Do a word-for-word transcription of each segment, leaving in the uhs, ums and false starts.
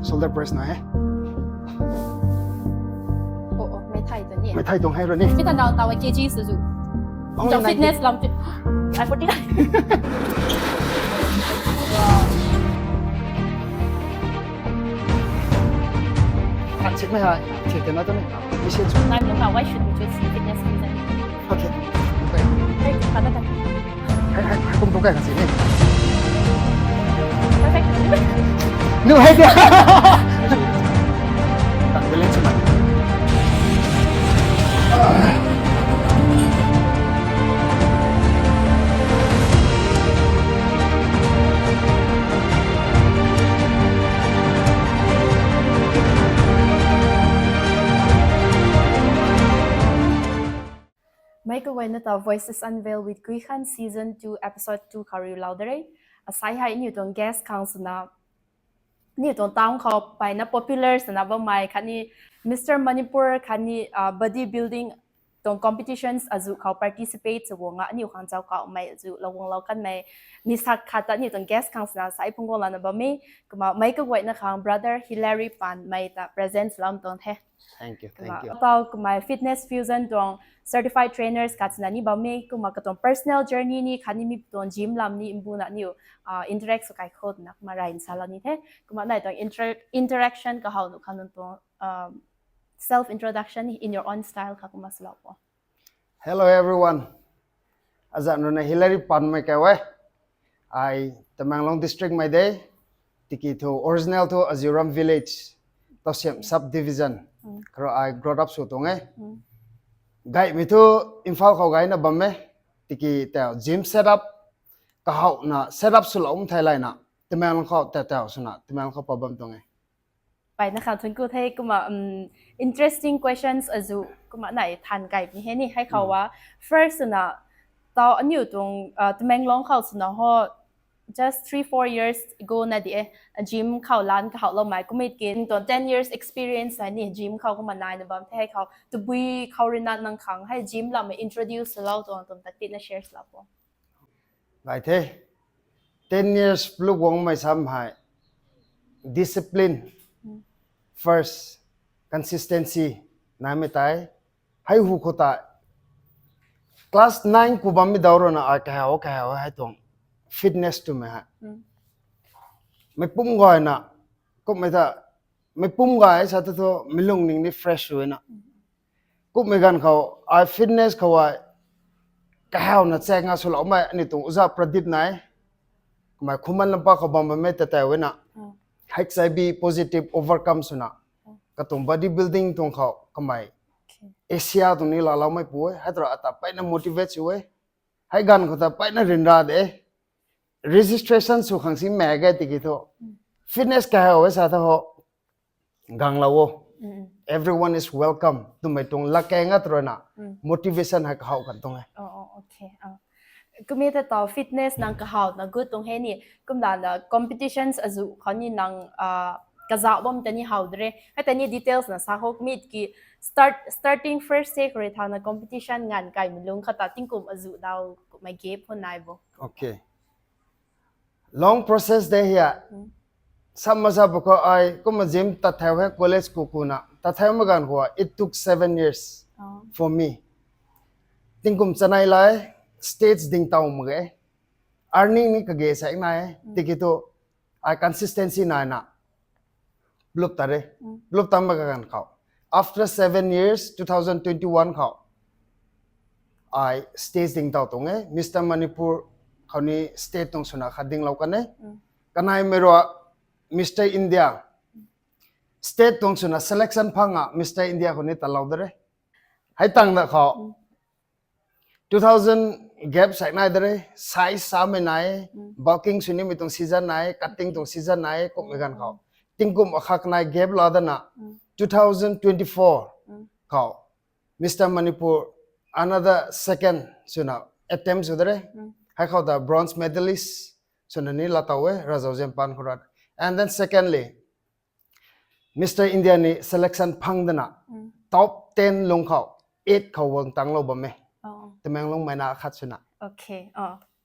Shoulder press na he. Oh, oh, mei thai tu ni. Mei thai tuang hei ro ni. Kita nau tawa kg suzu. Oh, Jam nai- fitness lam tu. Ai forty. Kan chik mei hai. Chik na tu ni. Mission. Nai mung ka why should we choose fitness reason? Okay. Hey, kada kada. Hai hai hai kum tu kai kasi ni. Perfect. Nu hai dia. Tak boleh cuma. Mei kaguayna ta Voices Unveiled with Guikhan season two episode two khou riulou de re. Asai hei aniu tuang guest khang swna, aniu tuang town khou mpeyna popular swna bammei khatni Mister Manipur khatni uh, body building tuang competitions azu khou participate sw guang aniu khang zauc kaumei azu lou guanglou kanmei ni sak khat ta aniu tuang guest khang swna sai phung guanglana bammei. Kumna mei kaguayna khang brother Hilary Panmei ta present lam tuang the. Thank you, thank you. Tau kumna fitness fusion tuang certified trainers khat swna ni bammei, kumna katuang personal journey ni khatni mi tuang gym lam ni mbuna aniu uh, interact sw kai khou twna kumna rai nsa lou ni the. Kumna nai tuang inter interaction kahaw nu kha nang tuang um, self introduction in your own style kha kumna swlou po. Hello everyone. Azan runa Hilary Panmei kai e. Ai Tamenglong district mei de. Tiki thu original thu Aziram village, Tawsem subdivision. Kharo ai grow up sw tuang e. Gaymei thu Imphal khou gayna bam e. Tiki tau gym setup kahawna setup swlou um thei layna Tamenglong khou tau tau swna Tamenglong khou pa bam tuang e. Mpeyna khang thun ku the. Kumna um, interesting questions azu kumna nai than kaimei he ni hei khou a. First na tau aniu tuang uh, Tamenglong khou swna ho just three four years ago na di e, gym khou lan kahawloumei kumit ki tuang ten years experience hei ni gym khou kumna naina bam the. Hei khou tabui khou rui na nang khang hei gym lam introduce lou tuang tuang takti na share lou po. Gay the. Ten years plu guangmei sam hei discipline, first, consistency naimei tei. Hei hu khou tei class nine ku bammei daw runa ai kahaw kahaw hei tuang fitness twmei hei mei pum gayna, kummei ta mei pum gay sa tu thu mei lungning ni fresh ruina. Kummei ganv khou ai fitness khou ai kahawna chak nga swloumei aniu tuang uza Pradip nai. Kumna Khuman Lampak khou bam bammei ta tei na, HIV positive overcome swna katuang body building tuang khou kamei Asia tuang ni laaloumei pu e. Hei tara ata mpeyna motivate sw e. Hei ganv khou ta mpeyna ryanra de. Registration sw khang si mak ge tiki thu fitness kahaw e sa tho ho. Ganglou o. Everyone is welcome twmei tuang lakang nga tu runa motivation hei kahaw kan tuang e. Kumna ta tau fitness nang kahawna gut tuang he ni. Kumlana competitions azu khou ni nang kazauh bam ta ni how de re. Hei ta ni details na sa ho, kumit ki start starting first se khou rui thauna competition nganv kaimei lung khou ta tingkum azu daw kumna gap khou nai bo. Long process de hia. Sam masa bu khou ai kumna gym tat thau he college ku kuna tat thaumei ganv khou it took seven years for me. Tingkum chanei lai stage ding taw mak ge. Earning ni kage sa nai tiki thu ai consistency naina plup ta re. Plup tam mak ganv khou after seven years, two thousand twenty-one khou ai stage ding taw tuang e. Mister Manipur khou ni state tuang swna khat dinglou kan e. Kaneimei rui Mister India state tuang swna selection phang a Mister India khou ni talou de re. Hei tang da khou two thousand gap sai nai de re, size samei nai, bulking sw nimei tuang season nai, cutting tuang season nai, kummei ganv khou tingkum akhat nai gap la dana two thousand twenty-four khou Mister Manipur another second swna attempt sw de re. Hei khou ta bronze medalist swna ni la taw e, Razau Zempan khou rat. And then secondly, Mister India ni selection phang dana top ten lung khou eight khou guang tanglou bam e. Tamenglong mei na khat swna.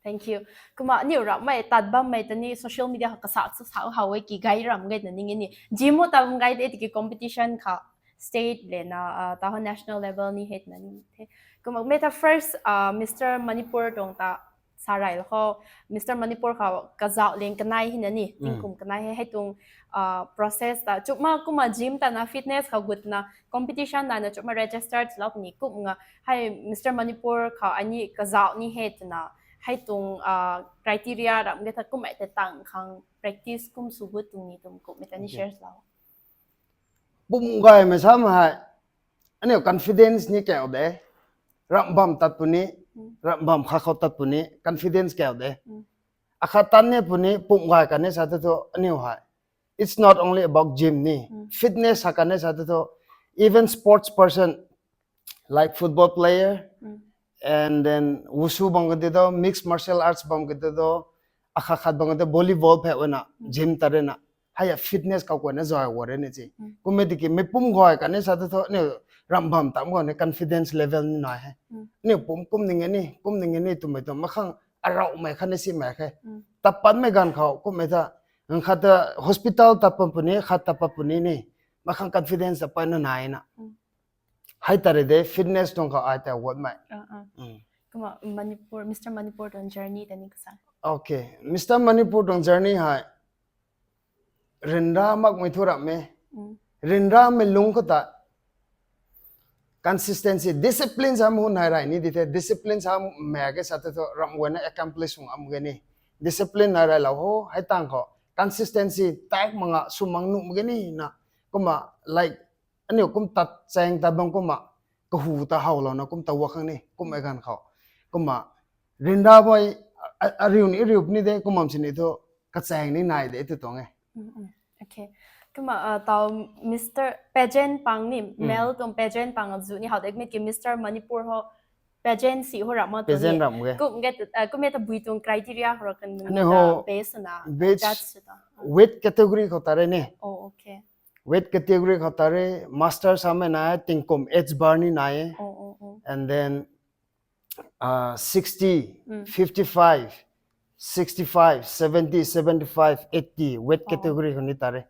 Thank you. Kumna aniu ramhmei tat bammei ta ni social media khou kasa sa how e ki gay ram gay na ning e ni. Gym o ta bam gay de tiki competition khou state le na uh, taho national level ni het na ni the. Kumna mei ta first uh, Mister Manipur tuang ta sa rai lo khou Mister Manipur khou kazauh leng kanei hi na ni tingkum kanei he hei tuang uh, process ta chukma kumna gym ta na fitness khou gut na competition na na chukma register chilou ni kum nga hei Mister Manipur khou ani kazauh ni het na hei tuang uh, criteria ram ge tha kum ai te tang khang practice kum su gut tuang ni tuang kum mei ta ni share lo. Pum gaymei sam hei aniu confidence ni kau de. Ramh bam tat puni, ramh bam kha khou tat puni confidence kau de. Akhat tan ni puni pum gay kan ni sa tu thu aniu hei it's not only about gym ni, fitness ha kan ni sa tu thu even sports person like football player and then wushu bam kati tho, mixed martial arts bam kati tho, akhat khat bam kati volleyball phe na gym ta re na hei fitness kau kuana zay wa re ni chi. Kummei tiki mei pum gay kan ni sa tu thu aniu ramh bam tam khou ni confidence level ni nai he. Aniu pum kum ning e ni kum ning e ni twmei tuang makhang arauhmei kha ni simei khe. Tat patmei ganv khou kummei tha nang khat ta hospital tat pat puni khat tat pat puni ni makhang confidence ta patna nai na. Hei ta re de fitness tuang khou ai ta wotmei. Kumna Manipur, Mister Manipur tuang journey ta ni kasa. Okay, Mister Manipur tuang journey hei ryanra makmei thu ramh e. Ryanramei lungc khou ta consistency, discipline sam hun hei rai ni di the, discipline sam mak ge sa tu thu ramh guayna accomplish hung am ge ni. Discipline hei rai lou ho, hei tang khou consistency tak mak nga sw mak nuh mak ge ni na. Kumna like aniu kum tat chaeng tat bam kumna kahu ta howlouna kum ta wa khang ni kummei ganv khou kumna ryanra bam ariu ni riu ni de kum bam sini thu kachaeng ni nai de tu tuang e. Okay. Kumna tau Mister Pageant pang ni, male tuang pageant pang zu ni how de mi ki Mister Manipur ho pageant si ho ramh ma tu Pageant ramh ge. Kum ge kummei tabui tuang criteria ho ra kan ni ho base na judge ta. Weight category khou ta re ni. Oh, okay. Weight category khou ta re, master samei nai, tingkum age bar ni nai e. And then uh, sixty, fifty-five, sixty-five, seventy, seventy-five, eighty weight category khou ni ta re.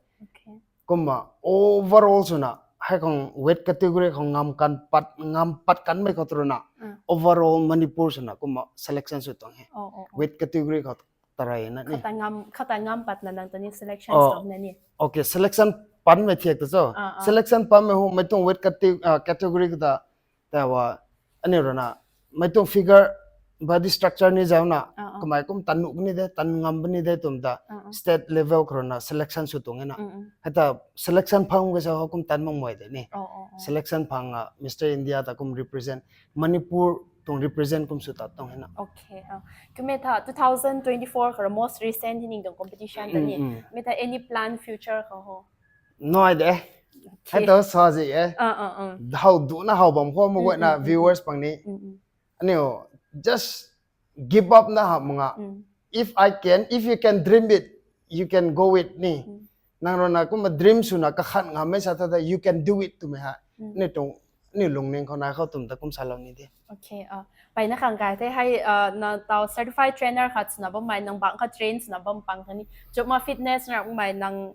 Kumna overall swna hei khang weight category khou ngam kan pat ngam pat kanmei khou tu runa overall Manipur swna kumna selection sw tuang he. Weight category khou ta re na ni. Khata ngam khata ngam pat na nang ta ni selection sw na ni. Okay, selection panmei thiak ta cho. Selection panmei hu mei tuang weight category khou ta ta wa aniu runa mei tuang figure body structure ni zau na kamei kum tan nuh ni de tan ngam ni de twm ta state level khou runa selection sw tuang e na. Hei ta selection phang ge sa ho kum tan makmei de ni. Selection phang a Mister India ta kum represent Manipur tuang represent kum sw tat tuang e na. Okay. Kummei tha two thousand twenty-four khou most recent hi ning tuang competition ta ni. Mei ta any plan future khou ho? Nai de. Hei ta sa zi e. How duna how bam khou mak guayna viewers pang ni aniu just give up na ha mak nga. If I can, if you can dream it, you can go with ni. Nang runa kumna dream swna kakhan ngammei sa ta ta you can do it twmei ha. Ni tuang ni lungning khou nai khou twm ta kum salou ni de. Okay. Pai na khang kai the hei na tau certified trainer khat swna bammei nang bang kha train swna bam pang kha ni chukma fitness na bammei nang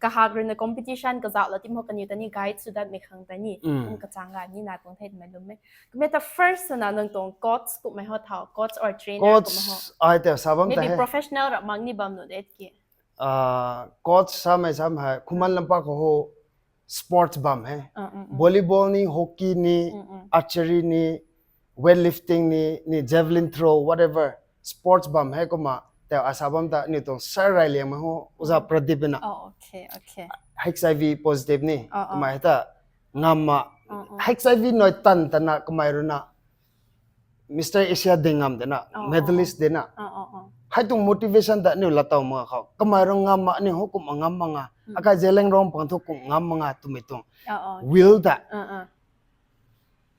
kahak rui na competition kazauh la tim ho kaniw ta ni guide sw datmei khang ta ni kum kachang ga ni nai pung the twmei lwmmei. Kummei ta first swna nang tuang coach kummei ho thau coach or trainer kummei ho? Ai ta sa bam ta Maybe he. Professional ra mak ni bam nu det ki. Coach samei sam hei Khuman Lampak khou ho sports bam he. Volleyball ni, hockey ni, archery ni, weightlifting ni, ni javelin throw, whatever sports bam he kumna ta asa bam ta ni tuang sir rai liangmei ho uza Pradip na. HIV positive ni kumna hei ta ngamma HIV noi tan tana kamei runa Mister Asia ding ngam de na, medalist de na. Hei tuang motivation ta aniu la taw mak khou kamei rui ngamma aniu ho kumna ngam mak nga. Akai Zeliangrong pang thu kum ngam mak nga twmei tuang will ta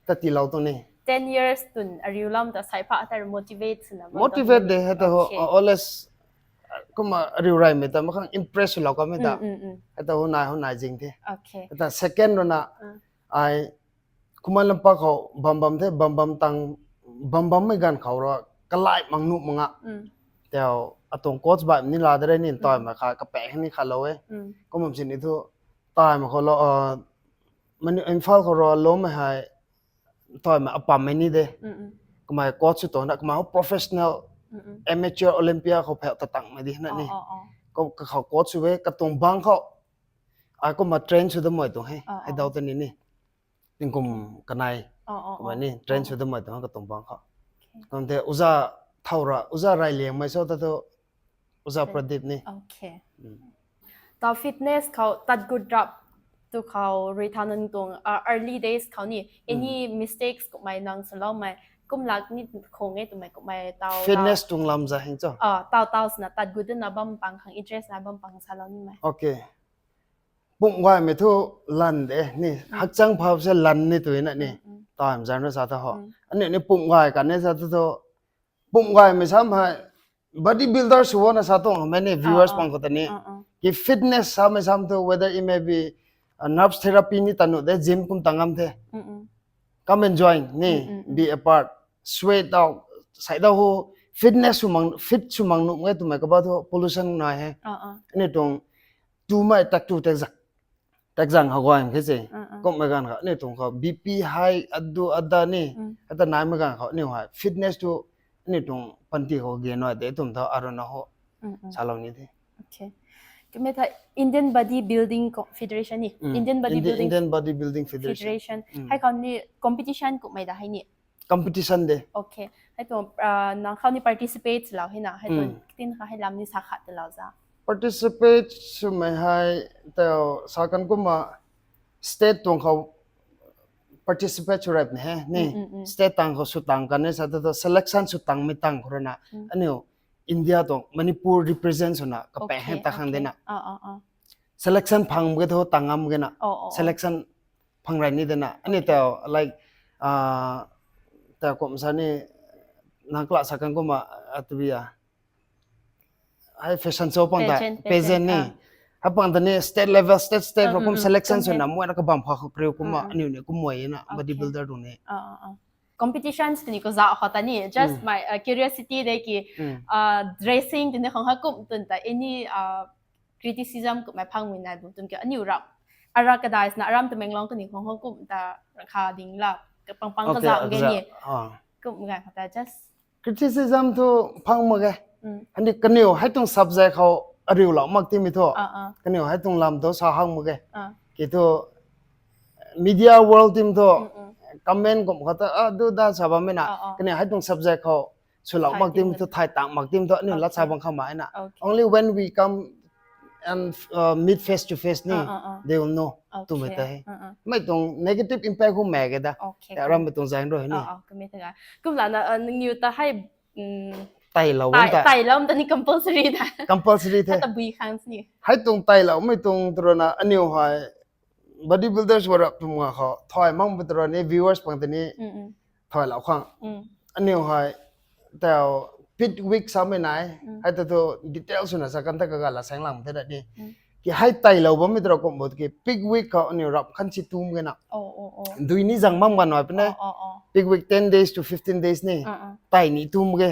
ta tiilou tuang ni. Ten years twn ariu lam ta sai pha ta motivate swna motivate de hei ta ho always kumna ariu raimei ta makhang impress lou kamei ta hei ta ho nai ho nai zing the. Hei ta second runa ai Khuman Lampak khou bam bam the bam bam tang bam bammei ganv khou ra kalai mang nuh manga. Tau atuang coach bai ni la de re ni, taimei kha kapek ni khalou e. Kum bam sini thu taimei khou lo, uh, mani Imphal khou ro lou mei hei taimei apam mei ni de. Kamei coach sw tuang na, kamei professional, amateur Olympia khou pheu ta tang mei di na ni. Ko ka khou coach sw e, katuang bang khou ai kumna train sw da mei tuang he. Ai dau ta ni ni. Tingkum kanei. Kumna ni train sw da mei tuang katuang bang khou. Kum the uza thau ra, uza rai liang mei so ta thu uza Pradip ni. Okay. Tau fitness khou tat gut rap tu khou rui thau nang tuang, uh, early days khou ni any mistakes kumhmei nang swlou mei, kum lak ni khung e twmei kumhmei tau, fitness tuang lam za heng cho. Ah, tau tau swna tat gut na bam pang khang, interest na bam pang salou ni mei. Okay. Pumh gaymei thu lan de ni, hakchang phau se lan ni tui na ni. Time zan ru sa ta ho. Ani ni pumh gay kan ni sa ta thu. Pumh gaymei sam hei body builder sw na sa tuang mei ni viewers pang khou ta ni. Ki fitness samei sam thu whether it may be, uh, nerves therapy ni tanu de, gym kum tang ngam the. Come and join ni, be a part. Sweat out, sai dau ho, fitness sw mang, fit sw mang nuh nge twmei kaba thu pollution nai he. Ani tuang tumei tak tu tak zak, tak zang ha guay khe se. Kumhmei ganv khou ani tuang khou B P high, adu ada ni, ata naimei ganv khou ani hei fitness tu ani tuang panty khou ge nai de twm tha aruna ho salou ni the. Okay. Kumna tha Indian Body Building Co-, Federation ni. Indian Body Building, Indian Body Building Federation. Hei khou ni competition kumhmei da hei ni. Competition de. Okay. Hei tuang, uh, nang khou ni participate lou hei na, hei tuang tin kha hei lam ni sa khat de lou za. Participate swmei hei tau sa kan kumna state tuang khou participate sw rap ni he ni. State tang khou sw tang kan ni sa tu selection sw tang mei tang khou rui na. Aniu India tuang Manipur represent swna kapek hei ta khang de na. Selection phang ge thu tang ngam ge na. Selection phang rai ni de na. Ani tau like, uh, tau kum sa ni nang kla sa kan kumna, uh, tu bi a. Hei fashion show pang ta, pageant ni. Hei pang ta ni state level, state, state khou kum selection swna mei na kabam kha khou kriu kumna aniu ni kum mei na body builder tu ni. Competitions tini ko za ho ta ni, just my, uh, curiosity de ki, uh, dressing tini khang ha kum tun ta any, uh, criticism kumhmei phang mei nai bu tun ki aniu rap. Ara kadai sna aram Tamenglong kani khang ha kum ta kha ding la, pang pang ka za ge ni. Kum ga kha ta just criticism thu phang mak ge. Ani kaniw hei tuang subject khou ariu lou mak timi thu. Kaniw hei tuang lam thu sa hang mak ge. Ki thu media world team thu comment kum khou ta, ah, du da sa bam mei na. Kaniw hei tuang subject khou swlou mak timi thu, thay tang mak timi thu aniu lat sa bam kha mei na. Only when we come and, uh, meet face to face ni, they will know. Twmei ta he. Mei tuang negative impact hu mak ge da. Aram mei tuang zaeng ro ni. Kumlana, uh, nangniw ta hei, um, tailou tai, tailou ta ni compulsory da. Compulsory the. Ta bui khang ni. Hei tuang tailou mei tuang tu rui na aniu hei body builders warap tum nga khou thai mang bu tu rui ni viewers pang ta ni. Thailou khang. Aniu hei tau peak week samei nai. Hei ta thu detail swna sa kan ta kaga la saeng lang the da ni. Ki hei tailou bammei tu rui kum bo ki peak week khou aniu rap khan si tum ge na. Dui ni zang bam gan nai puni. Peak week ten days to fifteen days ni. Tai ni tum ge.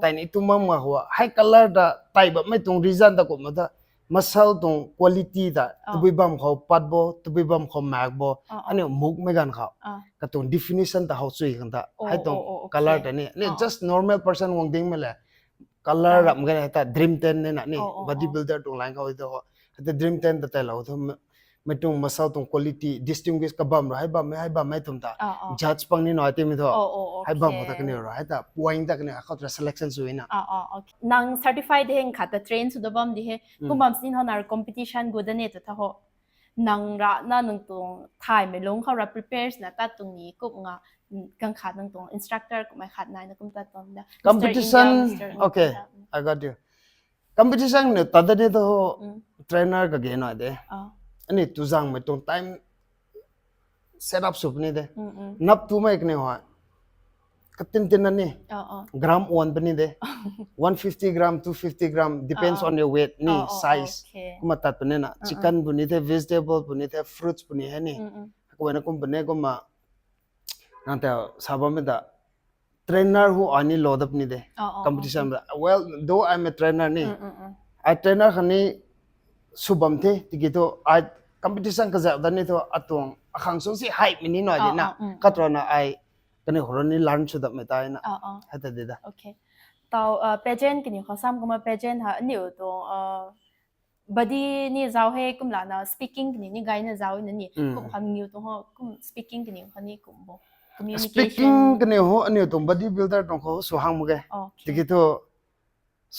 Tai ni tum bam nga hua. Hei color ta tai bammei tuang reason ta kum ta muscle tuang quality ta tabui bam khou pat bo, tabui bam khou mak bo. Aniu mukmei ganv khou katuang definition ta how chui khang ta. Hei tuang color ta ni. Ni just normal person guang dingmei le color ram ge ta dream ten ni na ni. Body builder tuang line khou tu ho. Hei ta dream ten ta tailou thu mei tuang muscle tuang quality distinguish kabam ru, hei bammei, hei bammei twm ta judge pang ni nai timi thu. Hei bam khou ta kaniw ru, hei ta point ta kaniw khou ta selection sw na. Nang certified heng khat ta train sw da bam di he. Kum bam sini ho na competition gu da ni tu tha ho. Nang ra na nang tuang thaymei lung khou ra prepare na tat tuang ni kum nga, kang khat nang tuang instructor kummei khat nai na kum tat tuang da. Competition, okay, I got you. Competition ni tat da ni tu ho, trainer kage nai de. Ani tu zangmei tuang time set up sw puni de. Nap tumei kaniw hei katin tin na ni. Gram one puni de. One fifty gram, two fifty gram, depends on your weight ni, size. Kumna tat puni na. Chicken puni the, vegetable puni the, fruits puni he ni. Kumna kum puni kumna. Nang ta sa bammei ta Trainer hu ai ni lo dap ni de. Oh, oh, competition oh. Well, though I'm a trainer ni. Mm, mm, mm. Ai trainer khan ni sw bam the, tiki thu ai competition kazauh da ni thu atuang akhang sung si hei mi ni nai de na. Oh, oh, mm, mm. Katrana ai kani khou ni learn sw dap me tai na. Oh, oh. Hei ta de da. Okay. Tau, uh, pageant kini khou sam kumna pageant ha aniu tuang, uh, body ni zau he kum lana speaking kini ni gay na zau na ni. Mm. Kum kham niu tuang ho kum speaking kini khou ni kum bo. Communication. Speaking kani ho aniu tuang bodybuilder tuang khou sw hang mak ge. Okay. Tiki thu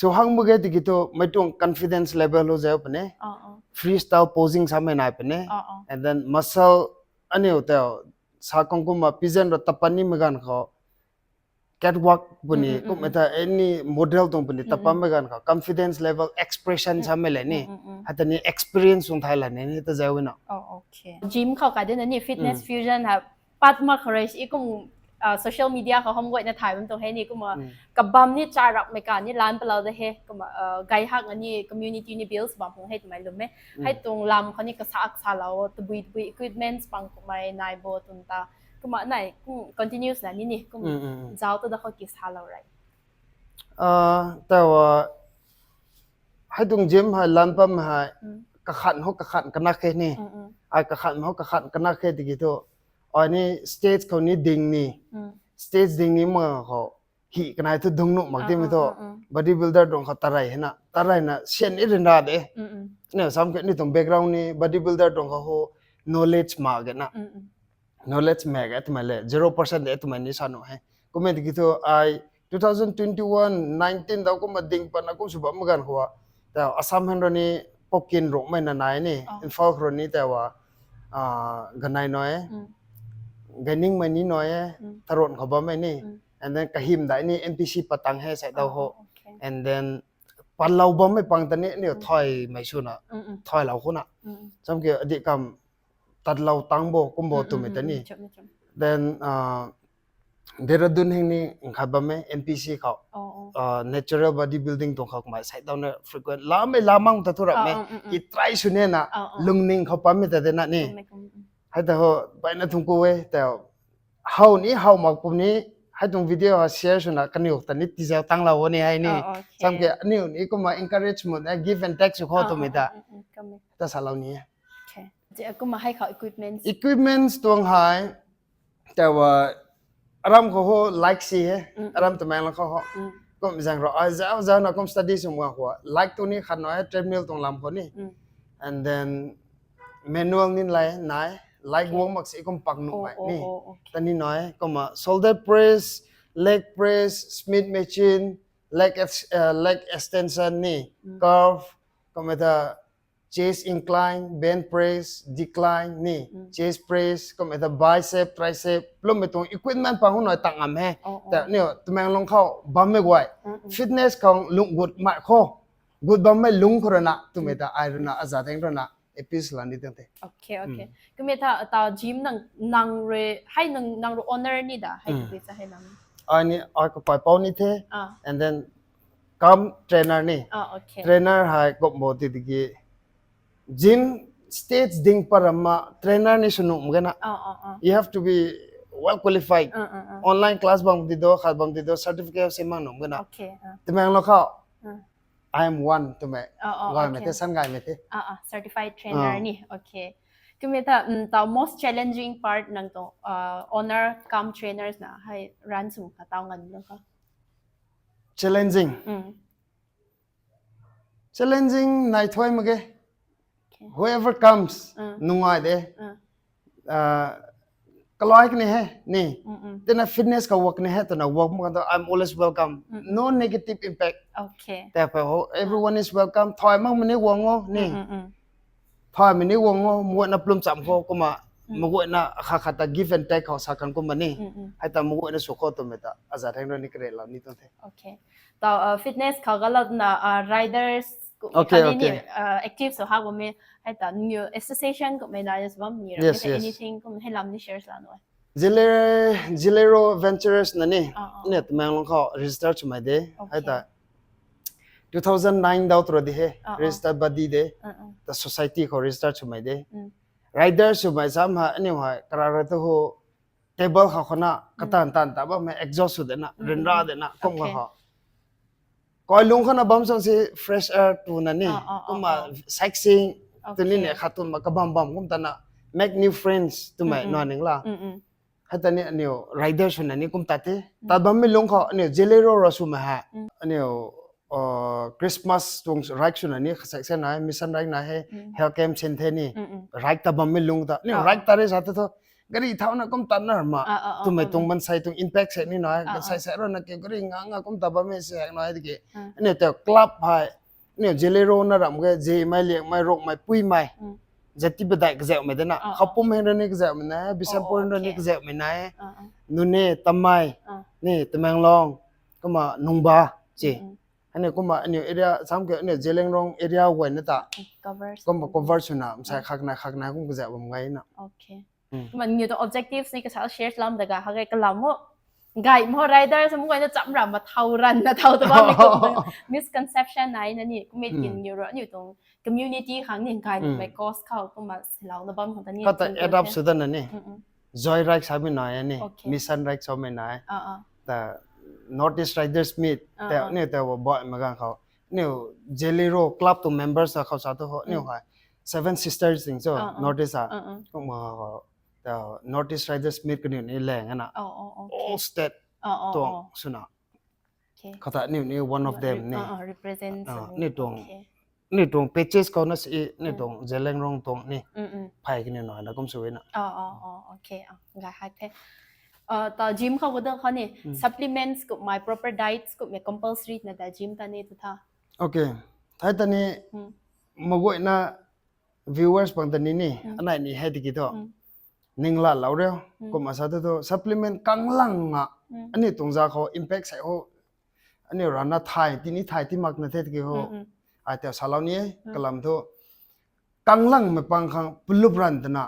sw hang mak ge tiki thu mei tuang confidence level ho zau pune. Oh, oh. Freestyle posing sa mei nai pune. Oh, oh. And then muscle aniu tau sa kang kumna pigeon ro tapan ni mei ganv khou catwalk puni, mm, mm, mm, kum mm. Mei ta any model tuang puni, mm, tapan, mm, mei ganv khou confidence level, expression, mm, sa mei le ni. Mm, mm, mm. Hei ta ni experience tuang thai la ni, ni ta zau na. Oh, okay. Gym khou ka de na ni Fitness, mm, Fusion ha pat mak khou rui si kum, uh, social media khou hom guay na thai bam tuang he ni kumna, mm, kabam ni charap mei ka ni lan palau de he kumna, uh, gay hak ni community ni bills bam hung he twmei lum e. Mm. Hei tuang lam khou ni kasak sa lau, tabui tabui equipments pang kumei nai bo tun ta. Kumna nai, kum continuous na ni ni, kum, mm, mm, mm, zau tu da khou ki sa lau rai. Ah, tau, ah, hei tuang gym hei lan pam hei, mm, kakhan ho kakhan kanak khe ni. Mm, mm. Ai kakhan ho kakhan kanak khe tiki thu. Ai ni stage khou ni ding ni. Mm. Stage ding ni ma khou. Hi kanai thu dung nuh mak, ah, ti mi, ah, thu, ah, ah. Bodybuilder tuang khou tarai hei na. Tarai na sian ni rin ra de. Mm, mm. Ni sam ke ni tuang background ni bodybuilder tuang khou ho knowledge ma ge na. Mm, mm. Knowledge mak ge twmei le, zero percent de twmei ni sa nuh he. Kumna tiki thu ai two thousand twenty-one, nineteen dau kumna ding patna kum sw bam ganv khou, tau Assam hang rui ni Pokin rungmei na nai ni, oh, Imphal khou rui ni tau, ah, Ganai nai e, mm, Gaining mei ni nai e, mm, Tharon khou bammei ni, mm, and then Kahim dai ni N P C patang he sai dau, oh, ho. Oh, okay. And then patlou bammei pang ta ni, ni, mm, thai mei sw na, mm, mm, thai lou khou na. Mm, mm. Sam ke adi kam tatlou tang bo, kum bo, mm, twmei, mm, ta ni. Mm, chum, chum. Then, ah, Dehradun heng ni nkhat bam e, N P C khou. Oh, oh. Ah, natural bodybuilding tuang khou kumna sai dau na frequent. Lam e, lam mang ta thu rap me. Oh, oh, mm, mm. I try sw ni na, oh, oh, lungning khou pam mi ta de na ni. Kum e, kum, mm. Hei ta ho, pai na thung ku e, ta how ni, how mak kum ni, hei tuang video ha share sw na, kaniw ta ni tizau tang lou ni hei ni. Oh, okay. Sam ke, aniu ni kumna encouragement, eh, give and take sw khou, oh, twmei, oh, ta. Mm, mm, mm, kum e. Ta sa lou ni e. Okay. Je, kumna hei khou equipments. Equipments tuang hei, tau, ah, aram khou ho, like si he, mm, mm, aram Tamenglong khou ho. Mm. Kum zaeng rui, ah, zau, zau na kum study sw mak khou. Like tu ni khat nai, treadmill tuang lam khou ni. Mm. And then manual ni lai nai, like, oh, guang mak si kum pak nuh, oh, mai, oh, ni. Oh, okay. Ta ni nai, kumna shoulder press, leg press, Smith machine, leg ex-, uh, leg extension ni, mm, curl, kumna ta chest incline, bench press, decline ni, mm, chest press, kumna ta bicep, tricep, lum mei tuang equipment pang hu nai tang am he. Oh, oh. Ta ni Tamenglong khou bammei guay. Mm, mm. Fitness khou lung gut mai khou. Gut bammei lung khou rui na, twmei, mm, ta ai rui na, aza theng rui na, appeal sw la ni tuang the. Okay, okay. Mm. Kumna ta, ta gym nang, nang rui, hei nang, nang rui owner ni da, hei, mm, tu sa hei nang. Ai ni, ai kapai pou ni the. Ah. And then, come trainer ni. Ah, okay. Trainer hei kum bo ti tiki. Gym stage ding param ma trainer ni sw nuh mak ge na. Ah, ah, ah. You have to be well qualified. Ah, ah, ah. Online class bam di do, khat bam di do, certificate se mang nuh mak ge na. Okay, ah. Tamenglong khou. Ah. I am one twmei. Oh, oh, gay mei, okay, the, san gay mei the. Ah, ah, certified trainer, ah, ni. Okay. Kumna ta, mm, ta most challenging part nang tuang, uh, owner cum trainers na hei run sw kha tau ngan lo kha. Challenging. Mm. Challenging nai thuai mak ge. Okay. Whoever comes, mm, nungai de. Mm. Ah, kalai kani he, ni. Mm, mm. Tina fitness khou work ni he, twna work mak khou tu, I'm always welcome. Mm, mm. No negative impact. Okay. Tei pei ho, ah, everyone is welcome. Thai mak mani guang o, ni. Mm, mm, mm. Thai mani guang o, muat na plum cham khou, kumna, mm, muat na kha kha ta give and take khou sa kan kumna ni. Mm, mm. Hei ta muat na sw khou twmei ta, aza theng rui ni kare lau ni tuang the. Okay. Ta, uh, fitness khou galat na, uh, riders, ku-, okay, khali ni, okay, uh, active sw hak bam e, hei ta, new association kummei na just bam ni ra, yes, hei ta, yes, anything kum hei lam ni share sw la nuh e. Zilero, Zilero Venturers na ni, ah, ah, ni Tamenglong khou register swmei de, okay, hei ta, two thousand nine dau tro di he, ah, ah, register body de, ah, ah, ta society khou register swmei de. Mm. Rider swmei sam ha, aniu hei, kara ra tu ho, table khou khou na katan tan ta bammei exhaust sw dena, ryanra dena kum khou. Kailung khou na bam sang si fresh air tu na ni, kumna sightseeing tu ni ne khat tumna kabam bam kum ta na, make new friends twmei na ning la. Hei ta ni aniu rider swna ni kum ta the. Tat bammei lungc khou aniu Zeliangrong ra swmei hei aniu Christmas tuang ride swna ni khasak se nai, mission ride na hei, health camp sin the ni, ride tat bammei lungc ta aniu ride tat re sa thu thu, gari thauna kum tat na ma, twmei tuang mansei tuang impact se ni nai, mansei se rana ki gari nga nga kum tat bammei se hak nai tiki, aniu ta club hei aniu Zeliangrong na ram ge, Zemei, Liangmei, Rongmei, Puimei, Jati Padai kazauhmei dena, Khoupum hei ra ni kazauhmei nai, Bishnupur hei ra ni kazauhmei nai, Nune, Tamei, ni Tamenglong, kumna Nungba, ci. Aniu kumna aniu area sam ke aniu Zeliangrong area guay na ta kumna cover swna msai khakna khakna kum kazauh bam gay na. Kumna niu tuang objectives ni kasa share lam daga ha gay kalam o. Gay mo rider sam guay na cham ra ma thau ran na thau ta bammei kum misconception nai na ni, kummei kin niu ro niu tuang community khang ni gaymei cause khou kumna silouna bam khang ta ni kata add up sw dana ni. Joy ride samei nai ni, mission ride samei nai, ta North East Riders Meet ta niu ta baihmei ganv khou niu Zeliangrong club tuang members ta khou sa tu ho niu hei Seven Sisters ting cho North East a, kumna North East Riders Meet kaniw ni lang ana, all state tuang swna, kata niu ni one of them ni, ni tuang ni tuang pages khou na si ni tuang Zeliangrong tuang ni, phey kaniw nai na kum sw na. Ga hak the. Ta gym khou da khou ni supplements kummei, proper diets kummei compulsory na ta gym ta ni tu tha. Okay, hei ta ni maguayna viewers pang ta ni ni anei ni hei tiki thu ningla lou riu, kumna sa tu thu supplement kanglang na aniu tuang za khou impact sei ho, aniu rana thay tini thay ti makna the tiki ho, ai tau salou ni e, kalam thu kanglangmei pang khang plup ran tana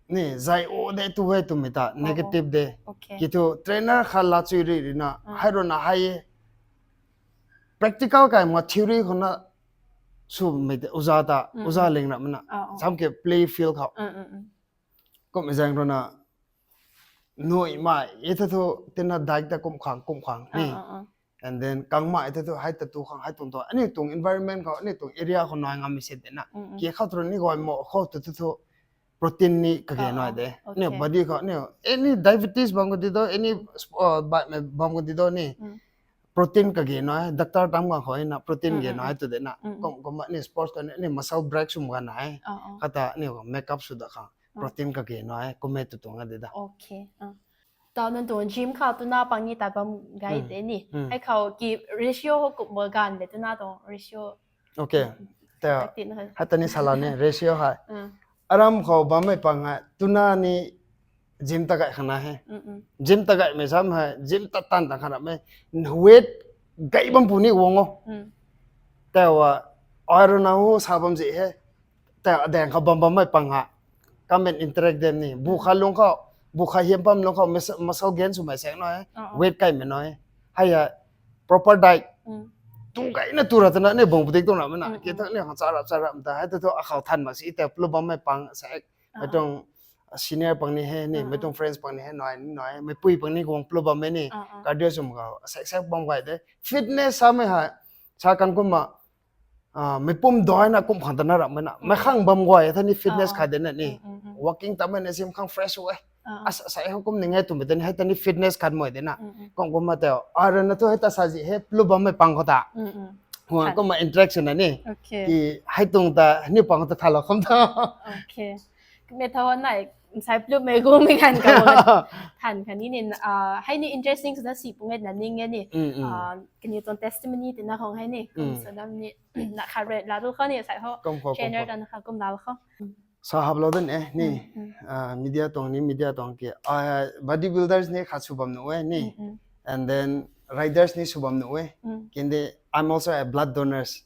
ni zay o de tu hei twmei ta negative de. Ki thu trainer khat la chui ri ri na hei rana hei practical kai ma theory khou na swmei te uza ta, uza ling ramna sam ke play field khou. Kum zaeng rana nuimei e ta thu tina diet ta kum khang kum khang ni, and then kangmei e ta thu hei ta tu khang hei tuang tu aniu tuang environment khou aniu tuang area khou nai ngammei se de na, ki khou tu ni guay mo khou tu tu thu protein ni kage nai de. Aniu body khou aniu any diabetes bam khou di do, any baihmei bam khou di do ni, protein kage nai, doctor tam khang khou na protein ge nai tu de na. Kum kum ni sports khou ni muscle break swm ga nai, kata aniu makeup sw da khang protein kage nai kummei tu tuang a de da. Ta nang tuang gym khou tuna pang ni ta bam gay de ni, hei khou ki ratio ho kumna ganv de tuna tuang ratio. Okay, ta hei ta ni sala ni ratio hei aram khou bammei pang hei tuna ni gym ta gay khana he. Gym ta gaymei sam hei gym ta tan ta khana mei weight gay bam pu ni guang o. Tau a, ai rana hu sa bam zi he. Tau adaeng khou bam bammei pang ha, come and interact them ni, bu kha lung khou, bu kha hiam pam lung khou muscle gain swmei saeng nai, weight kaimei nai, hei a proper diet tu gayna tu ra tana ni bang padik tuang ramei na ki thu ni khang charap charap ta hei tu thu akhou than mak si tau plup bammei pang saek, mei tuang senior pang ni he ni, mei tuang friends pang ni he nai ni nai, meipui pang ni guang plup bammei ni, cardio swm khou saek saek bam gay de. Fitness samei hei sa kan kumna meipum daina kum khang tana ramei na mei khang bam guay the ni, fitness khat de na ni, walking tamei na sim khang fresh e, asa sa ho kum ni ngai twmei ta ni hei ta ni fitness khat mei de na. Kum kumna tau ai rana thu hei ta sa zi he plup bammei pang khou ta kumna interaction na ni, ki hei tuang ta ni pang khou ta thalou kham ta. Mei tho nai, sai plupmei guangmei ganv khou than kha ni ni, hei ni interesting swna si pung e na ning e ni. Kaniw tuang testimony tina khang hei ni kum sw dam ni, na khat re la tu khou ni sai ho, trainer ta na kha kum lal khou sa haplou dan e ni, media tuang ni, media tuang ki, body builders ni khat sw bam nuh e ni, and then riders ni sw bam nuh e. Kinde, I'm also a blood donors.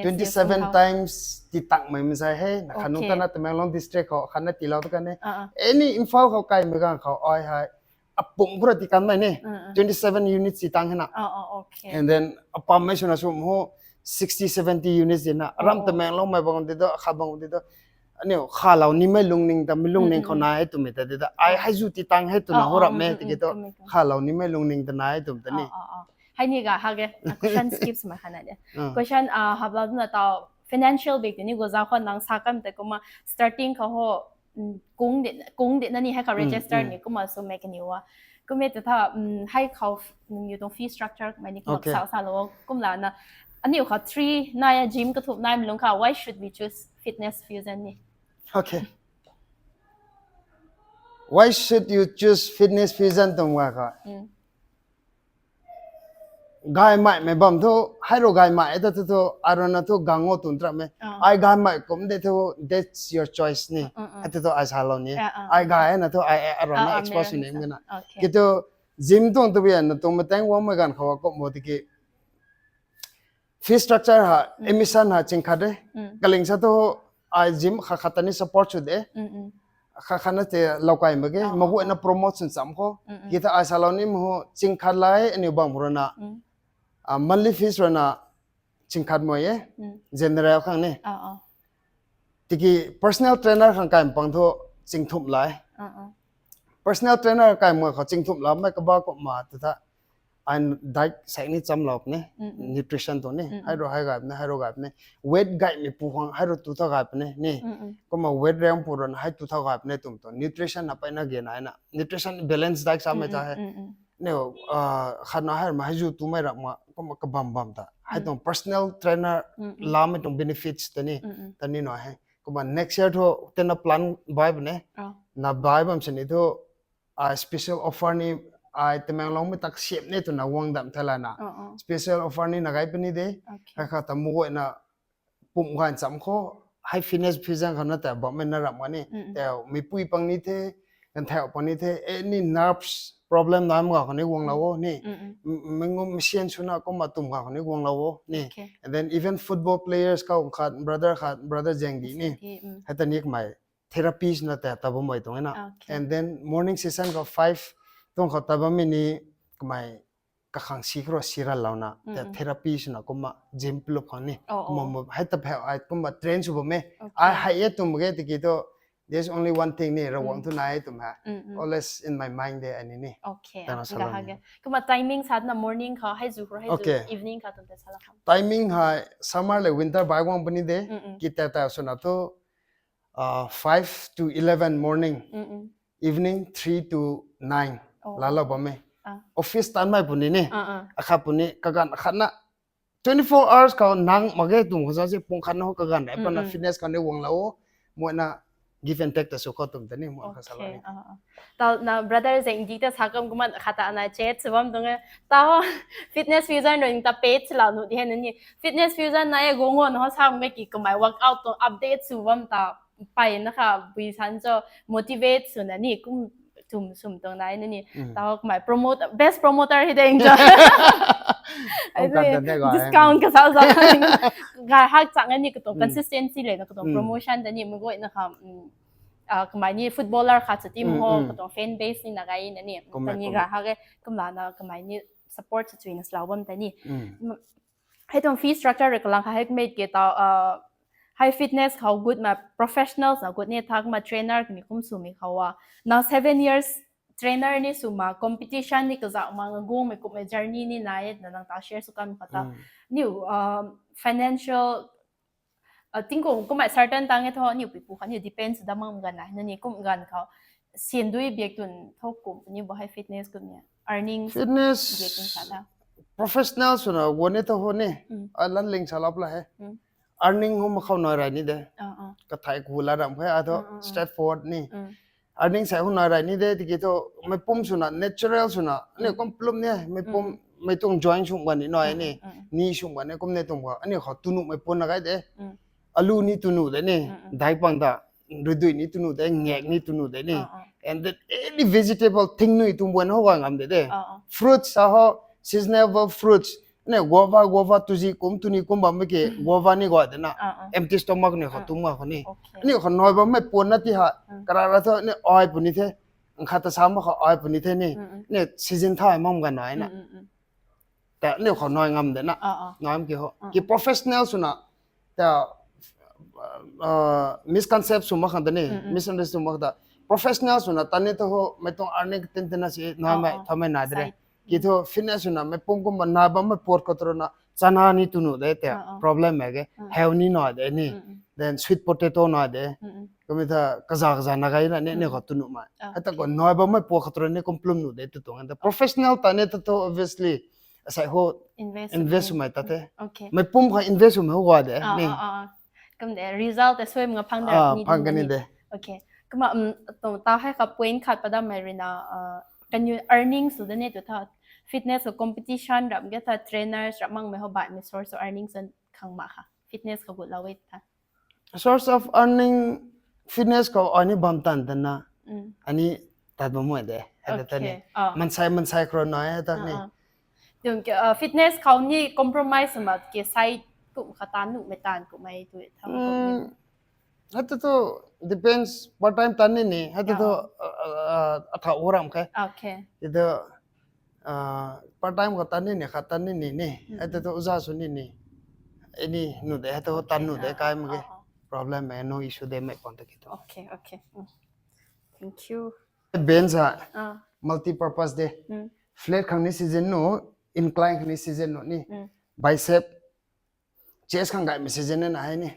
Twenty seven times ti tangmei masai he, na khat nung tana Tamenglong district khou khatna tilou tu kan e. Any Imphal khou kaimei ganv khou ai hei apum khou ra ti kanmei ni, twenty seven units ti tang he na. And then apammei swna swm ho sixty seventy units di na, aram Tamenglongmei bang di do, akhat bang di do. Aniu khalou nimei lungning ta, mi lungning khou nai e twmei ta di ta. Ai hei zu ti tang hei twna ho rap me, tiki tu khalou nimei lungning ta nai e twm ta ni. Hei ni ga ha ge, question skip sw mak khana de. Question hap lou na tau financial big ni go za khou nang sa kam te kumna starting khou ho kung de na ni hei khou register ni kumna sw mak kani wa. Kumna ta tha hei khou nang yu tuang fee structure mei ni kumna sa sa lou kumla na. Aniu kha three nai a gym kathumh nai mi lung kha, why should we choose Fitness Fusion ni? Okay. Why should you choose Fitness Fusion twm wa kha? Gaymei mei bam thu, hei rui gaymei ta thu thu, aruna thu gang o twn tra me. Ai gaymei kum de thu, that's your choice ni. Hei thu thu ai sa lou ni. Ai gay na thu ai aruna expose ni mgana. Ki thu gym tuang tu bia na tuang matang wang mei ganv khou kum bo tiki fee structure ha, admission ha ching khat de. Kaling sa thu ai gym khat khat ta ni support sw de. Khat khat na te lou kai mak ge, maguayna promote swn cham khou. Ki ta ai sa lou ni mu ching khat lai aniu bam runa. Monthly fees runa ching khat mei e, general khang ni. Tiki personal trainer khang kai pang thu ching thumh lai. Personal trainer kai mei khou ching thumh la mei kaba kumna tu tha. Ai diet sek ni cham lou puni, nutrition tuang ni, hei rui hei gay puni, hei rui gay puni, weight gaymei pu khang hei rui tu tha gay puni ni. Kumna weight riang pu run hei tu tha gay puni twm tuang nutrition na peyna ge nai na, nutrition balance diet samei ta hei. Niu khatna hei ma hei zu tumei rak ma kumna kabam bam ta hei tuang personal trainer lamei tuang benefits ta ni, ta ni na hei. Kumna next year thu tena plan bai puni, na bai bam sini thu ai special offer ni, ai Tamenglongmei tak siam ni twna guang dam the lana. Special offer ni na gay puni de. Hei kha ta maguayna pumh ganv cham khou, hei Fitness Fusion khou na ta bammei na ram kani. Ta meipui pang ni the, ganthau pang ni the, any nerves problem na mga khou ni guanglou o ni. Mingum machine swna kumna tum ga khou ni guanglou o ni. And then even football players khou khat, brother khat, brother Zengdi ni. Hei ta ni kamei therapy swna ta ta bammei tuang na. And then morning session khou five tuang khou ta bammei ni kamei kakhang si khou si ral louna, ta therapy swna kumna gym plup khang ni. Kumna hei ta pheu ai kumna train sw bam e. Ai hei e twm ge tiki thu, there's only one thing ni, Ravguangc thu nai e twm hei. Always in my mind de ani ni. Kumna timing sa na morning khou hei zu khou, hei zu evening khou twm ta sa la khang. Timing hei summer le winter bai guang puni de. Ki ta ta swna thu five to eleven morning, evening three to nine lalou bam e. Office tanmei puni ni, akhat puni kaganv khatna twenty four hours khou nang mak ge twm khou sa se pung khatna ho kaganv rei pana fitness khou ni guanglou o, maguayna give and take ta sw khou twm ta ni ma kha salou ni. Ta na brother Zengdi ta sa kam kumna khat ta na chat sw bam tuang e. Ta ho Fitness Fusion rui ta page lou nu di hei na ni. Fitness Fusion na e guang o na ho sa mak ki kamei workout tuang update sw bam ta peyna kha bui san cho motivate swna ni kum twm swm tuang nai na ni. Ta ho kamei promote, best promoter hei deng cho. Discount kasa sa gay hak chang ni katuang consistency le na katuang promotion ta ni maguayna kha kamei ni footballer khat sa team ho katuang fan base ni na gay na ni. Ta ni gay hak e kumlana kamei ni support sa chuina salou bam ta ni. Hei tuang fee structure rui kalang kha hei mei ke ta hei fitness khou gut ma professionals na gut ni thak ma trainer kani kum swmei khou a. Na seven years trainer ni sw ma competition ni kazauh ma nga guangmei kummei journey ni nai e na nang ta share sw kan kha ta. Niu financial tingkum kummei certain tang e tho niu puipu kha niu depends da mang ganv nai na ni kum ganv khou syan dui biak twn tho kum ni bo hei fitness kum ni earnings biak twn sa ta. Professional swna guang e tho ho ni, a lan ling sa lap la he. Earning ho ma khou nai rai ni de. Kathai ku la ram khe a tho straight forward ni. Earning sa hu nai rai ni de tiki thu mei pum swna natural swna ni kum plum ni mei pum mei tuang join sum gan ni nai ni, ni sum gan ni kum ni tuang kha ani khou tunu mei pun na gay de. Alu ni tunu de ni, dai pang ta, ruidui ni tunu de, ngak ni tunu de ni. And then any vegetable thing nui tuang buan ho gay ngam de de. Fruits sa ho, seasonable fruits ni guava, guava tuzi kum tuni kum bam mei ke guava ni gay de na. Empty stomach ni khou tum ga khou ni, ani khou nai bammei puan na ti ha, karara thu ni ai puni the, nkhat ta sa ma khou ai puni the ni, ni season thai mam ganv nai na. Ta ni khou nai ngam de na. Nai ki ho ki professional swna ta uh, misconcept sw mak khang ta ni, Mm, mm. misunderstand sw mak ta. Professional swna tan ni thu ho, mei tuang earning tin tin na si, na Oh, mei, oh. tha mei na dire. Side. Ki Mm. thu fitness swna mei pum kumba na bam mei pot khou tu runa, chana ni tu nu de te, Oh, oh. problem mei ke, Mm. hau ni na de ni. Mm, mm. Then sweet potato na de. Mm, mm. Kumei tha kaza kaza na gai na ni, ni Mm. khou tu nu mei. Oh, Hei ta okay. ko na bam mei pot khou tu runa ni kum plum nu de tu tuang. And the professional tan ni thu obviously, asai ho Invest. invest mei ta the. Okay. Mei pum khou invest mei ho gua de, Ah, ni. ah, ah. Kum de, result te suai mga phang de Ah, ni phang ding kani ni. de. Okay. Kumna, um, tu, ta hei kha point khat padam mei rui na, uh, kan you earnings tu de ni tu tha. Fitness ko competition ram ge tha trainers ram mang mei ho bai mei source of earnings an khang ma kha. Fitness ko gut la wei tha. Source of earning fitness khou ani bam tan tan na. Mm. Ani tat bam mei de. Hei ta ni. Okay. Ah. Mansei, mansei khou na e ta ni. Ah, ah. Tung ke, uh, fitness khou ni compromise mak ke side kum kha tan nu mei tan kum mei tu tha kum ni. Mm. Hei ta tu depends part time tan ni ni. Hei ta tu, Yeah. uh, uh, uh, atha uram khe. Okay. Ti tu, uh, part time khou tan ni ni, kha tan ni ni ni. Mm. Hei ta tu uza sw ni ni. Ani nu de, hei ta tan nu de Ah, kai mak ge. ah, ah. Problem mei, no issue de mei pon ta ki tu. Okay, okay. Mm. Thank you. Bench ha, Ah. multi-purpose de. Mm. Flat khang ni season nu, incline khang ni season nu ni. Mm. Bicep, chest khang gay mei season na hei ni.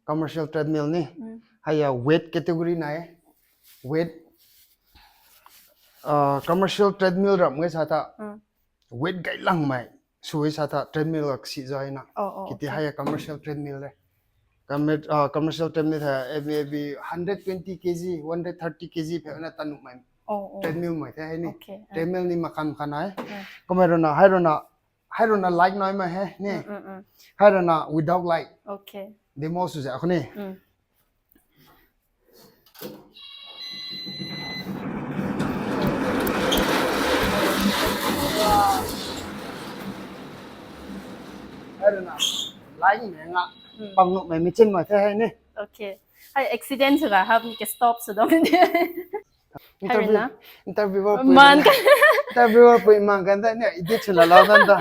Commercial treadmill ni. Mm. Hei ya weight category na e. Weight, uh, commercial treadmill ram nge sa tha. Mm. Weight gay lang mei. Sui sa tha treadmill lak si zai na. Oh, oh, Kiti okay. hei ya commercial treadmill de. Commer-, uh, commercial treadmill tha maybe hundred twenty K G, one hundred thirty K G phe na tanu mei. Oh, oh. Treadmill mei the hei ni. Okay, ah. Treadmill ni makan makan ai. Ah. Kumei runa, hei runa, hei runa light noi mei he ni. Mm, mm, mm. Hei runa without light. Okay. Demo sw za khou ni. Mm. Hei runa light mei nga. Mm. Pang nu mei machine mei the hei ni. Okay. Hei accident sw ga hap ni ke stop sw dong ni. Interview, Harina. Interviewer pui Man man ka. Interviewer pui man kan da ni, edit chula la dan da.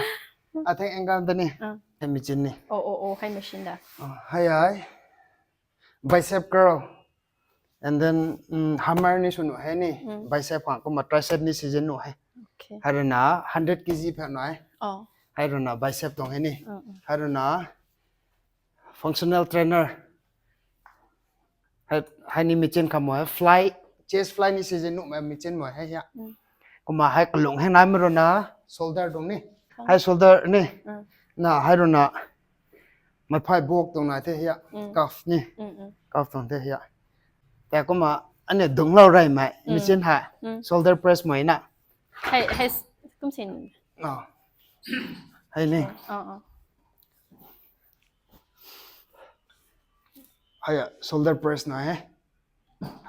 I think ang kan da ni. Ah. Hei machine ni. Oh, oh, oh, hei machine da. Ah, hei ai. Bicep curl. And then, mm, hammer ni sw nu hei ni. Mm. Bicep khang kumna tricep ni season nu hei. Okay. Hei runa hundred K G phe nu hei. Oh. Hei runa bicep tuang hei ni. Mm, mm. Hei runa functional trainer. Hei, hei ni machine kha mo hei fly, chest fly ni season nu mei machine mo hei ya. Mm. Kumna hei kalung hei nai mei runa shoulder tuang ni. Oh. Hei shoulder ni. Mm. Na hei runa mei phay bok tuang nai the ya. Mm. Cuff ni. Mm, mm. Cuff tuang the ya. Tei kumna ani dung lou rey mei Mm. machine hei. Mm. Shoulder press mei na. Hei, hei s-, kum sin. Ah. Hei ni. Oh, oh. Hei ya, shoulder press na e.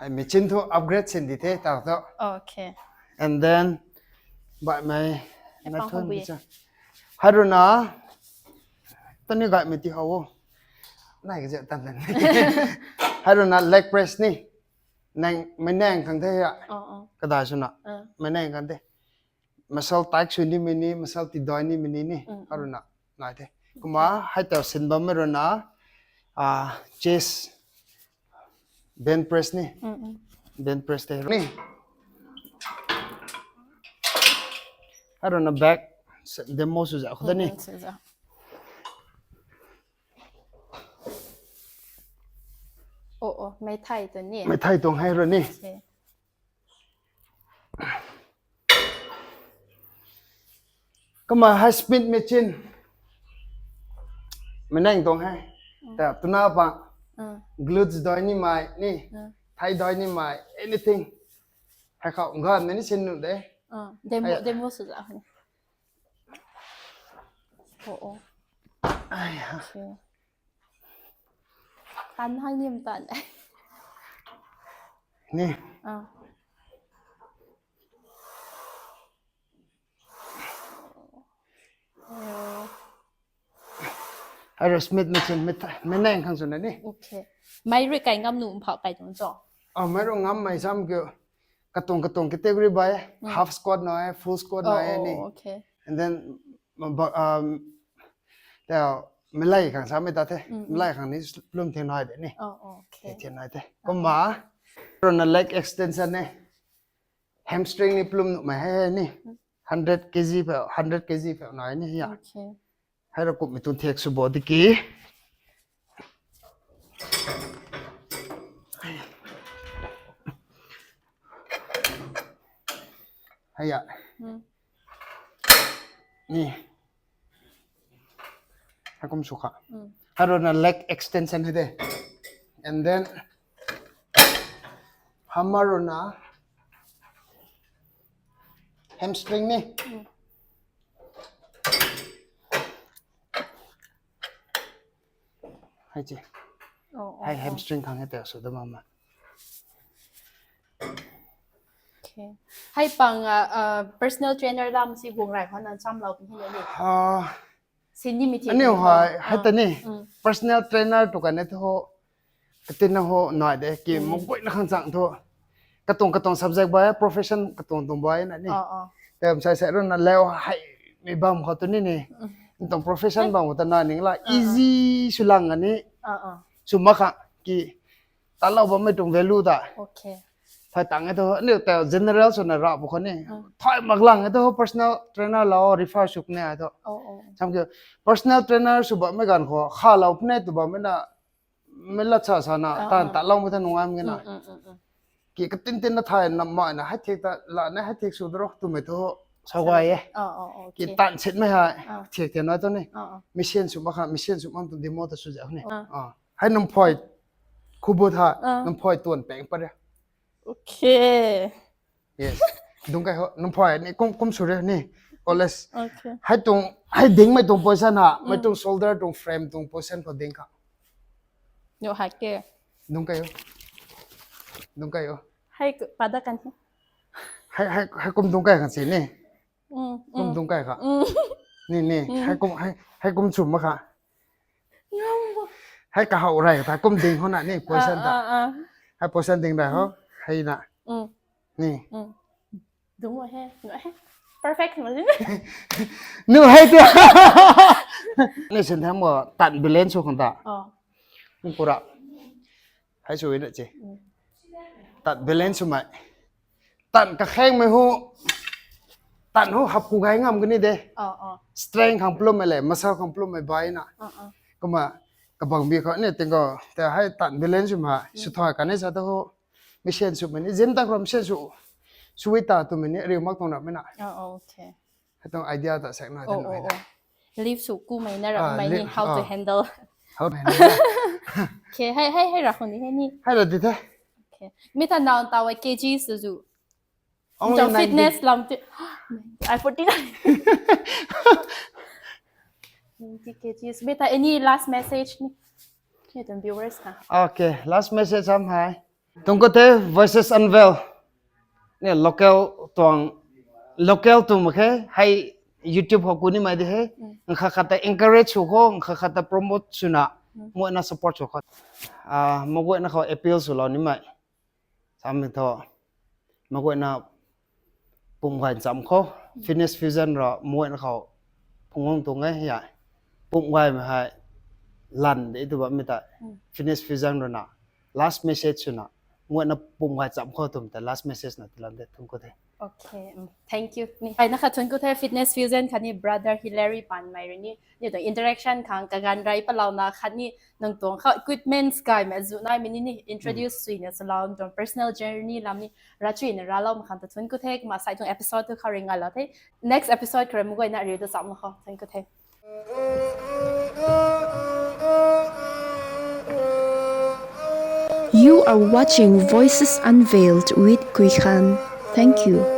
Hei machine thu upgrade sin di the, tak thu. Okay. And then, bai mei, Hei na pang thun hobui. Bicha. Hei runa, tani gai mei ti hou. Nai ka je tan tan. Hei runa leg press ni. Nang, mei nang khang the ya. Oh, oh. Kadai sw na. Uh. Mei nang khang the. Muscle tight sw ni mei ni, muscle ti doi ni mei ni ni. Mm, mm. Hei runa, nai the. Kumna, hei tau sin bam mei runa, ah, chest, bench press ni. Mm, mm. Bench press the ni. Hei runa back, se-, demo sw za khou da ni. Mm, mm, sw za. Oh, oh, mei thai tuang ni. Mei thai tuang hei runa ni. Okay. Kumna hei Smith machine. Mei nang tuang hei. Mm. Ta tuna pa. Mm. Glutes doi ni mei ni. Mm. Thigh doi ni mei. Anything. Hei khou nga mei ni sin nu de. Mm. Demo, Ai. Demo sw za. Oh, oh. Ai ha. Okay. Tan hang nim tan. Ni. Ah. Oh. Hei runa Smith machine, mei tha-, mei nang khang sw na ni. Okay. Mei rui kai ngam nu mphau kai tuang cho. Ah, mei rui ngam mei sam ke katuang katuang category bai, Mm. half squat na e, full squat na Oh, e ni. Oh, okay. And then, um, ba-, um, tau Malai khang samei ta the. Mm, mm. Malai khang ni plum thing nai de ni. Oh, oh, okay. Thing nai the. Kumna, runa leg extension ni. Hamstring ni plum nuhmei hei ni. Hundred K G pheu, hundred K G pheu nai ni ya. Okay. Hei ra kumhmei tuang thek sw bo di ki. Hei ya. Mm. Ni. Hei kum sw kha. Mm. Hei runa leg extension hei de. And then, hamei runa hamstring ni. Mm. Hei chi. Oh, oh, hei oh. Hamstring khang hei tei sw da mama. Okay. Hei pang, ah, ah, personal trainer lam si guang rai khou nang chamlou pun hei ni. Ah. Sin ni mi thi aniu ni hei, hei ta ni. Mm. Personal trainer tu kan e thu. Katina ho nai de ki, mm, mungkui na khang chang thu. Katuang, katuang subject bai, profession katuang tuang bai na ni. Oh, oh. Tem sai sai runa leu hei mi bam khou tu ni ni. Mm. Tuang profession bam khou ta na ning la, ah, ah, easy sw lang ni. Ah, ah. Sw mak kha ki, talou bammei tuang value ta. Okay. Thai tang e thu, aniu ta general swna ra bu khou ni. Mm. Thai mak lang e thu, personal trainer lau, refer sw ni e thu. Oh, oh. Sam ki, personal trainer sw bammei ganv khou, khalou puni tu bammei na, mei lat sa sa na, ah, tan ah, talou mei ta nungai mei na. Mm, mm, mm, mm. Ki katin tin na thai na mai na, hei thek ta, la na hei thek sw dro, twmei thu, sa guay e. Ah, ah, okay. Ki tan set mei hei, ah, thek thek na tu ni. Ah, ah. Machine sw mak kha, machine sw mak tu demo ta sw zau ni. Ah. Ah. Hei nang phui, khubut ha, ah, nang phui tuan peng pat re. Okay. Yes. Dung kai ho, nang phui ni kum, kum sw re ni. College. Okay. Hei tuang, hei dingmei tuang position ha, mei, mm, tuang shoulder tuang frame tuang position khou ding kha. Yo, hei ke. Dung kai ho. Dung kai ho. Hei k-, pada kan he. Hei, hei, hei kum dung kai kan si ni. Mm, kum, mm, dung kai kha. Mm. Ni, ni. Mm. Hei kum, hei, hei kum sw mak kha. Ngam bo. Hei kahou rai ta kum ding ho na ni, ah, position ta. Ah, ah. Hei position ding rai ho. Mm. Hei na. Mm. Ni. Mm. Dung bo he, dung he. Perfect ma ni. Nu hei tu. Ni sin tham bo tan balance sw khang ta. Oh. Ni pura. Hei sw na chi. Mm. Tan balance swmei. Tan kakhengmei hu. Tan hu hap ku gai ngam kani de. Oh, oh. Strength khang plummei le, muscle khang plummei bai na. Oh, oh. Kumna kabang bi khou ni ting khou, ta hei tan balance swmei. Mm. Sw thai kan e sa ta hu. Machine swmei ni, gym ta khou machine sw. Sw ta twmei ni, riu mak tuang ramei na. Oh, oh, okay. Hei tuang idea ta sek na, oh, oh, oh. Lift sw kumei na, ah, ramei ni, lift, how to, ah, handle. How to handle. Okay, hei, hei, hei ra khou ni, hei ni. Hei ra di the. Okay. Mi ta naw ta wa K Gs zu. Only ninety. Fitness lam tu. I forty-nine. Ninety K Gs. Mi ta any last message ni? Ni tuang viewers na. Okay, last message ham hei. Tuang khou the Voices Unveiled. Ni local tuang, local tuang mak khe, hei YouTube khou ku nimei di he. Mm. Nkha khat ta encourage sw khou, nkha khat ta promote swna, mm, mei guayna support sw khou. Ah, mei guayna khou appeal swlou nimei. Samei thu, mei guayna pum gay cham khou, Fitness Fusion ra mei guayna khou phungc guang tuang e ya. Pum gaymei hei lan de tu bammei ta. Mm. Fitness Fusion rui na last message swna, mei guayna pum gay cham khou twmei ta last message na tilan de, thun khou the. Okay, mm, thank you. Ni, ai na khat thun khou the, Fitness Fusion khatni brother Hilary Panmei rui ni, ni tuang interaction khang kaganv rey palouna khatni nang tuang khou equipments gaymei zu naimei ni ni introduce, mm, swna swlou, nang tuang personal journey lam ni rachuina raloumei khang ta thun khou the, kumna sai tuang episode tu khou rui ngalou the. Next episode khou rui mei guayna riu tu cham khou. Thun khou the. You are watching Voices Unveiled with Kui Khan. Thank you.